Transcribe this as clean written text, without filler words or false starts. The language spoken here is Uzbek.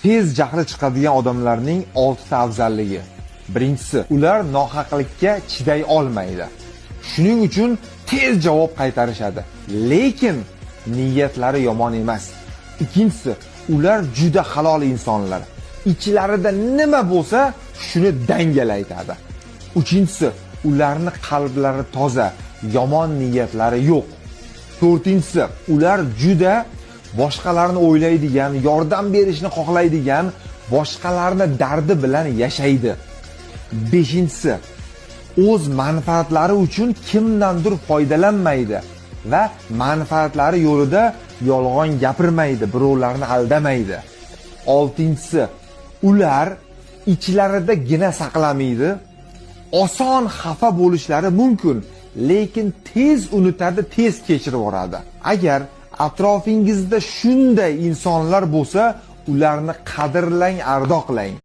Tez jahli chiqadigan odamlarning 6 ta afzalligi. Birinchisi, ular nohaqlikka chiday olmaydi. Shuning uchun tez javob qaytarishadi. Lekin niyatlari yomon emas. Ikkinchisi, ular juda halol insonlar. Ichlarida nima bo'lsa, shuni dangalaytadi. Uchinchisi, ularni qalblari toza, yomon niyatlari yo'q. To'rtinchisi, ular juda boshqalarni o'ylaydigan, yordam berishni xohlaydigan, boshqalarni dardi bilan yashaydi. Beshinchisi, o'z manfaatlari uchun kimdandir foydalanmaydi va manfaatlari yo'lida yolg'on gapirmaydi, birovlarni aldamaydi. Oltinchisi, ular ichlarida gina saqlamaydi, oson xafa bo'lishlari mumkin, lekin tez unutadi, tez kechirib yuboradi. Agar atrofingizda shunday insonlar bo'lsa, ularni qadrlang, ardoqlang.